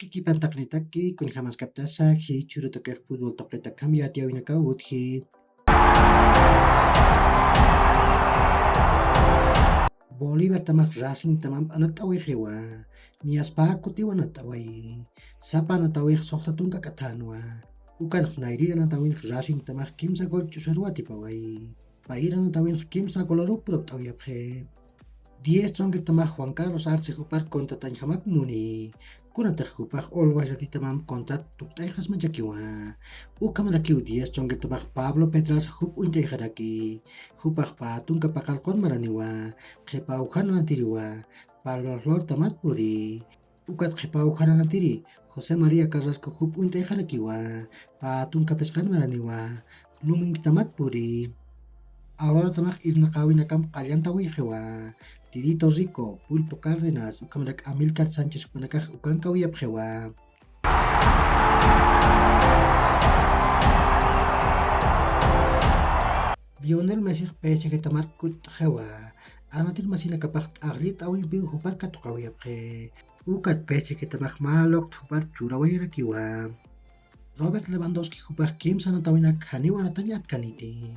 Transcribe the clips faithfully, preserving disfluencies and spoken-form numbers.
Kikipan taqnitaki, kunjamaskaptasa jichhüru tuqiq fútbol tuqitakham yatiyäwinakaw utji. Bolívartamax Racingtamamp anat'awixiwa, niyas pä kutiw anat'awayi. Sapa anatawix suxta tunka k'athänwa. Ukanx nayrir anatawinx Racingtamax kimsa gol ch'usaruw atipawayi. Payir anatawinx kimsa golaruw purapt'awayapxi. Diez chonqirtamax Juan Carlos Arce jupar contratañjamak muni. Kunatix jupax Always Readytamamp contrat tukt'ayxasmachakiwa. Ukhamarakiw diez chonqirtamax Pablo Pedraza jup uñt'ayxaraki. Jupax pä tunka paqallqun maraniwa. Qhipaw jan anatiriwa. Palma Flortamat puri. Ukat qhipaw jan anatiri José María Carrasco jup uñt'ayxarakiwa, pä tunka phisqan maraniwa, Bloomingtamat puri. Auroratamax irnaqäwinakamp qallantawixiwa, Tirito Rico, Pulpo Cárdenas, ukhamarak Amílcar Sánchez jupanakax ukankawayapxiwa. Lionel Messix P S Gtamar kutt'xiwa, anatir masinakapax t'aqllirt'äwimpiw jupar katuqawayapxi. Ukat P S Gtamax mä luqt jupar churawayarakiwa. Robert Lewandowski jupax kimsa anatawinak janiw anatañ atkaniti.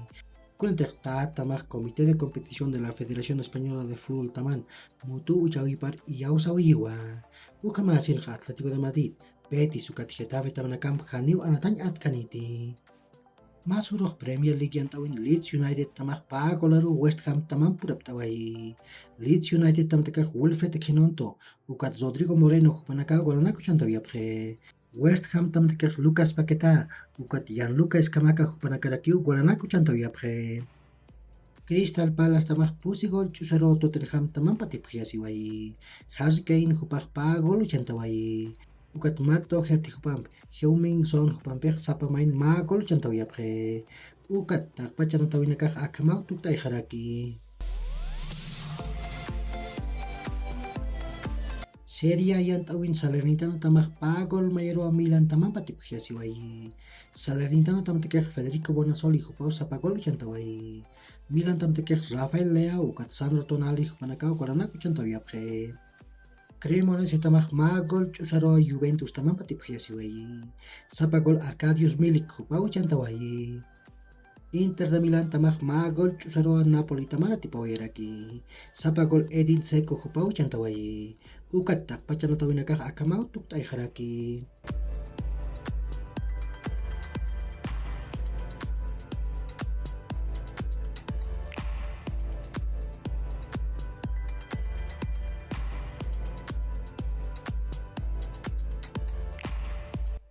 Kunatix tatamax Comité de Competición de la Federación Española de Fútboltaman mutuw uchawipar iyawsawiyiwa. Ukhamäsinx Atlético de Madrid, Betis ukat Getafetamanakam janiw anatañ atkaniti. Mä surux Premier League yant'awin Leeds Unitedtamax pä golaruw West Hamtamamp purapt'awayi. Leeds Unitedtamtakax Wilfred Gnonto ukat Rodrigo Moreno jupanakaw golanak uchantawayapxi. West Hamtamtakax Lucas Paquetá ukat Gianluca Scamacca jupanakarakiw golanak uchantawayapxi. Crystal Palacetamax pusi gol ch'usaruw Tottenhamtamamp atipxayasiwayi. Harry Kane jupax pä gol uchantawayi. Ukat Matt Doherty jupamp, Heung-min Son jupampix sapa mayni mä gol uchantawayapxi. Ukat taqpach anatawinakax akhamaw tukt'ayxaraki. Serie A yant'awin Salernitana tamax pä gol mayaruw Milan tamamp atipxayasiwayi. Salernitana tamtakax Federico Bonazzoli jupaw sapa gol uchantawayi. Milan tamtakax Rafael Leao ukat Sandro Tonali jupanakaw golanak uchantawayapxi. Cremonese tamax mä gol ch'usaruw Juventus tamamp atipxayasiwayi. Sapa gol Arkadiusz Milik jupaw uchantawayi. Inter de Milán tamax mä gol ch'usaruw Napoli tamar atipawayaraki. Sapa gol Edin Dzeko jupaw uchantawayi. Ukat taqpach anatawinakax akhamaw tukt'ayxaraki.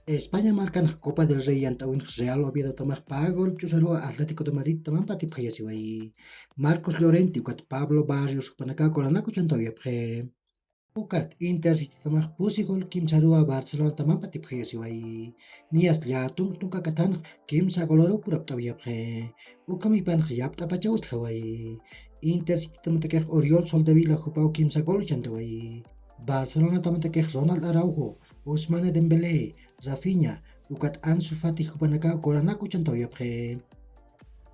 España markanx Copa del Rey yant'awinx Real Oviedotamax pä gol ch'usaruw Atlético de Madridtamamp atipxayasiwayi. Marcos Llorente ukat Pablo Barrios jupanakaw golanak uchantawayapxi. Ukat Intercitytamax pusi gol kimsaruw Barcelonatamamp atipxayasiwayi. Niyas llätunk tunka k'athanx kimsa golaruw purapt'awayapxi. Ukham jipanx yapt'apachaw utjawayi. Intercitytamtakax Oriol Soldevila jupaw kimsa gol uchantawayi. Barcelonatamtakax Ronald Araujo, Ousmane Dembélé, Rafinha, ukat Ansu Fati jupanakaw golanak uchantawayapxi.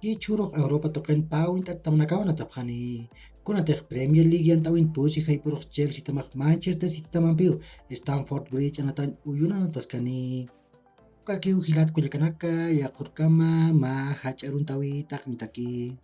Jichhürux Europa tuqin pä uñt'at tamanakaw anatapxani. Kunatix Premier League yant'awin pusi jayp'ürux Chelsea tamax Manchester City tamampiw Stamford Bridge anatañ uyun anataskani. Ukakiw jilat kullakanaka, yaqhürkama mä jach'a aruntawi taqnitaki.